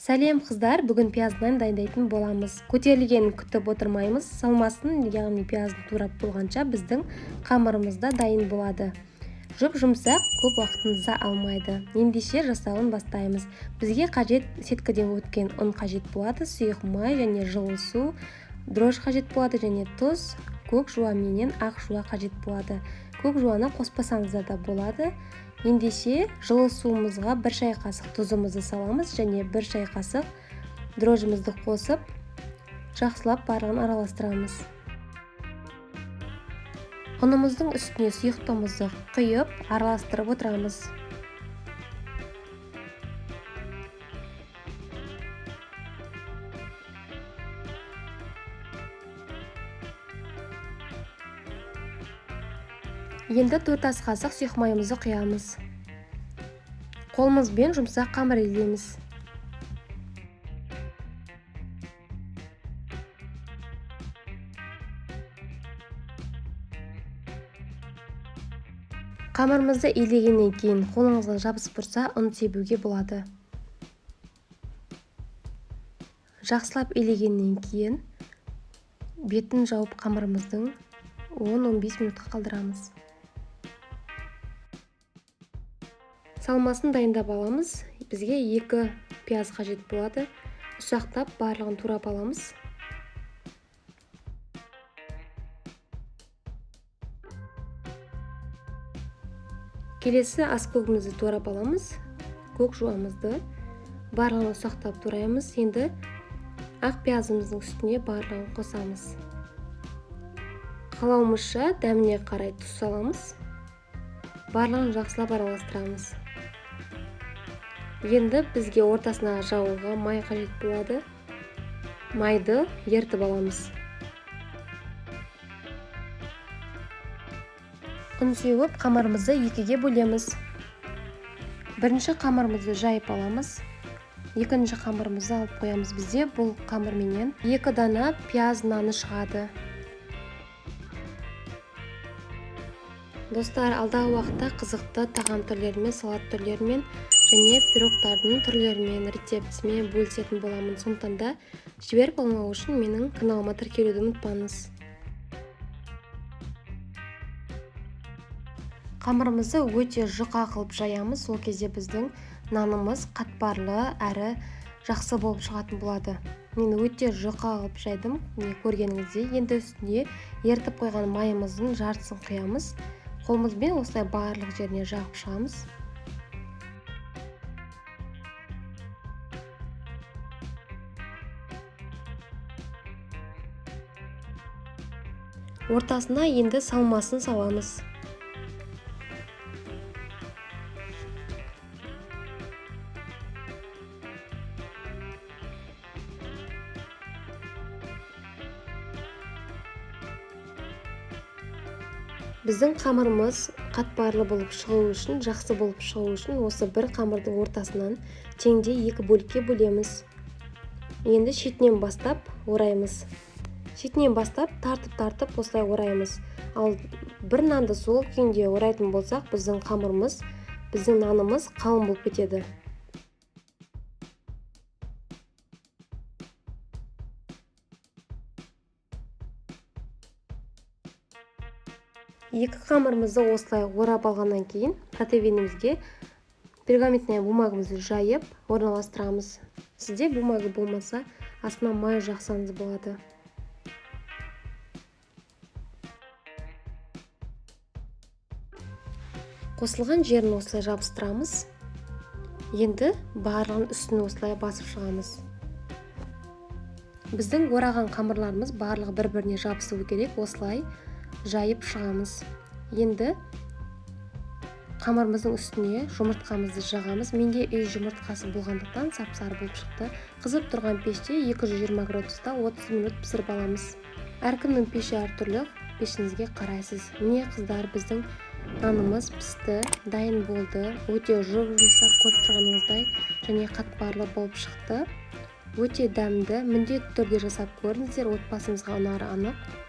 Сәлем, қыздар! Бүгін пияз нан дайындайтын боламыз. Көтерілгенін күтіп отырмаймыз. Салмасын, яғни пиязын турап болғанша, біздің қамырымыз да дайын болады. Жұп-жұмсақ, көп уақытымызды алмайды. Ендеше жасауын бастаймыз. Бізге қажет: сеткіден өткен ұн қажет болады, сұйық май және жылы су, дрожжи қажет болады және тұз, көк жуа менен ақ жуа қажет болады. Көк жуаны қоспасаңыздар да болады. Ендеше жылы суымызға 1 шай қасық тұзымызды саламыз және 1 шай қасық дрожжимызды қосып, жақсылап барлығын араластырамыз. Ұнымыздың үстіне сұйықтығымызды құйып, араластырып отырамыз. Енді 4 ас қасық сұйық майымызды құямыз. Қолымызбен жұмсақ қамыр илейміз. Қамырымызды илегеннен кейін қолыңызға жабысып тұрса, ұн себуге болады. Жақсылап илегеннен кейін бетін жауып, қамырымыздың 10-15 минутқа қалдырамыз. Салмасын дайындап аламыз. Бізге 2 пияз қажет болады. Ұсақтап барлығын турап аламыз. Келесі ас көгімізді турап аламыз. Көк жуамызды барлығын ұсақтап тураймыз. Енді ақ пиязымыздың үстіне барлығын қосамыз. Қалауымызша дәміне қарай тұз саламыз. Барлығын жақсылап араластырамыз. Енді бізге ортасына жағуға май қажет болады. Майды ертіп аламыз. Ұн сеуіп, қамырымызды екіге бөлеміз. Бірінші қамырымызды жайып аламыз. Екінші қамырымызды алып қоямыз. Бізде бұл қамырменен 2 дана пияз наны шығады. Достар, алдағы уақытта қызықты тағам түрлерімен, салат түрлерімен және пирогтардың түрлерімен, рецептісімен бөлісетін боламын. Сондықтан да жіберіп алмау үшін менің каналыма тіркелуді ұмытпаңыз. Қамырымызды өте жұқа қылып жаямыз. Сол кезде біздің нанымыз қатпарлы әрі жақсы болып шығатын болады. Мен өте жұқа қылып жайдым, міне көргеніңіздей. Енді үстіне ертіп қойған майымыздың жартысын құямыз. Қолымызбен осылай барлық жеріне жағып шығамыз. Ортасына енді салмасын саламыз. Біздің қамырымыз қатпарлы болып шығу үшін, жақсы болып шығу үшін осы бір қамырдың ортасынан теңдей екі бөлікке бөлеміз. Енді шетінен бастап ораймыз. Шетінен бастап тартып-тартып осылай ораймыз. Ал бір нанды сол күйінде орайтын болсақ, біздің нанымыз қалың болып кетеді. Екі қамырымызды осылай орап алғаннан кейін противенімізге пергаментная бумагамызды жайып орналастырамыз. Сізде бумага болмаса, астына май жақсаңыз болады. Қосылған жерін осылай жабыстырамыз. Енді барлығын үстіне осылай басып шығамыз. Біздің ораған қамырларымыз барлығы бір-біріне жабысуы керек. Осылай жайып шығамыз. Енді қамырымыздың үстіне жұмыртқамызды жағамыз. Менде үй жұмыртқасы болғандықтан сап-сары болып шықты. Қызып тұрған пеште 220 градуста 30 минут пісіріп аламыз. Әркімнің пеші әртүрлі, пешіңізге қарайсыз. Міне, қыздар, біздің нанымыз пісті, дайын болды. Өте жұп-жұмсақ, көріп тұрғаныңыздай, және қатпарлы болып шықты. Өте дәмді, міндетті түрде жасап көріңіздер, отбасыңызға ұнары анық.